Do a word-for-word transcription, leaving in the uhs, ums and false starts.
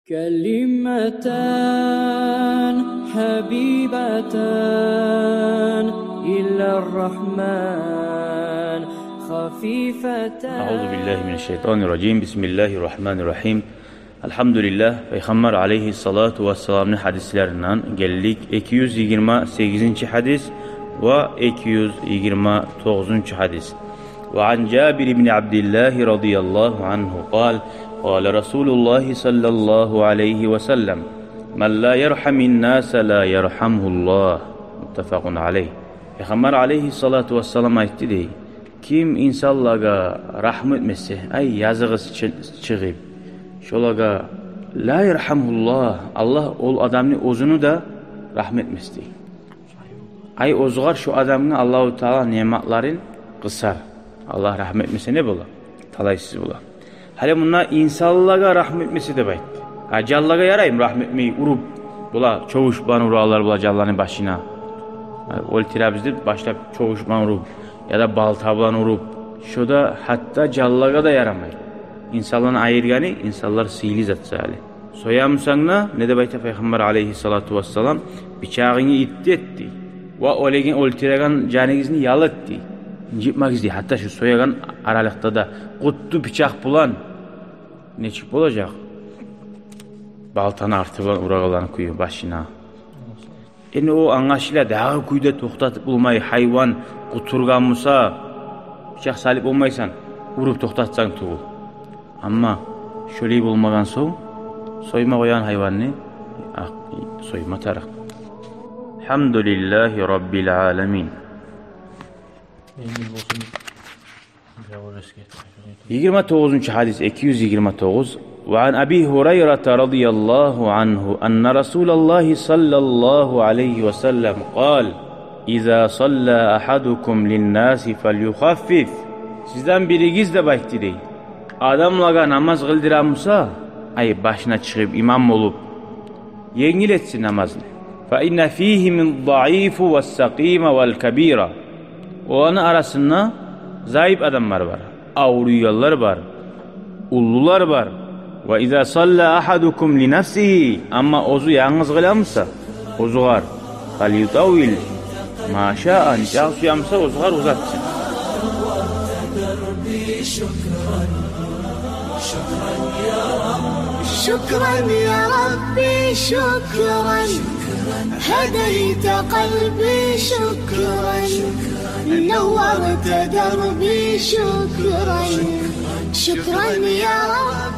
كلمتان حبيبتان إلى الرحمن خفيفتان. أعوذ بالله من الشيطان الرجيم. بسم الله الرحمن الرحيم. Алгьамдулиллагь, Пайхаммар алайгьиссалату вассаламны гьадислеринден гелдик эки юз йигирма сегизинчи гьадис ва эки юз йигирма тогъузунчу гьадис. وعن جابر بن عبد الله رضي الله عنه قال: قال رسول الله صلى الله عليه وسلم: من لا يرحم الناس لا يرحمه الله. متفق عليه. Пайхаммар алайгьиссалату вассалам айтды дей: ким инсанлагъа рагьму этмесе, ай, языгъы чы-, чыгъып, шолагъа, لا يرحمه الله, Аллагь ол адамны оьзюню де рагьму этмес дей. Ай, оьзюгъар шо адамгъа Аллагьу Таала ниъматларын къысар. Аллагь рагьму этмесе, не бола? Талайсыз бола. Гьали мунда инсанлагъа рагьму этмесе деп айтды. А жанлагъа яраймы рагьму этмей, уруп, бола, чавуш булан уралар бола жанланы башына. Ай, оьлтюребиз деп башлап чавуш булан уруп, яда балта булан уруп. Шо да гьатта жанлагъа да ярамай. Инсанланы айыргъаны, инсанлар сыйлы зат саялы. Соямысан да, не деп айта Пайхаммар алайгьиссалату вассалам, бичагъынгны итти эт дей. Ва оьлеген, оьлтюреген жаныгъызны ял эт дей. Инжитмегиз дей, гьатта шо соягъан аралыкъда да. Къутду бичакъ булан. Нечик болажакъ? Балтаны арты булан урагъанланы кюю башына. Энни о англашыла, дагъы кюйде токътатып болмай, гьайван къутургъан буса, бичакъ салып болмайсан, уруп токътатсанг тюгюл. Амма шолай болмагъан сонг, сойма къоягъан гьайванны, а, сойма тарыкъ. Алгьамдулиллагьи раббил аламин. Енгил болсун. Йигирма тогъузунчу гьадис, эки юз йигирма тогъуз. وعن أبي هريرة رضي الله عنه أن رسول الله صلى الله عليه وسلم قال: إذا صلى أحدكم للناس فليخفف. Сизден биригиз деп айтды дей, адамлагъа намаз къылдыра буса, ай, башына чыгъып имам болуп, енгил этсин намазны. فإن فيهم الضعيف والسقيم والكبير. Оланы арасында заип адамлар бар, авруйгъанлар бар, уллулар бар. وإذا صلى أحدكم لنفسه, амма оьзю янгыз къыла буса, оьзюгъар, فليطول ما شاء, нечакъы сюе буса, оьзюгъар узатсын. شكرا يا ربي، شكرا، هديت قلبي، شكرا، نورت دربي، شكرا، شكرا يا رب.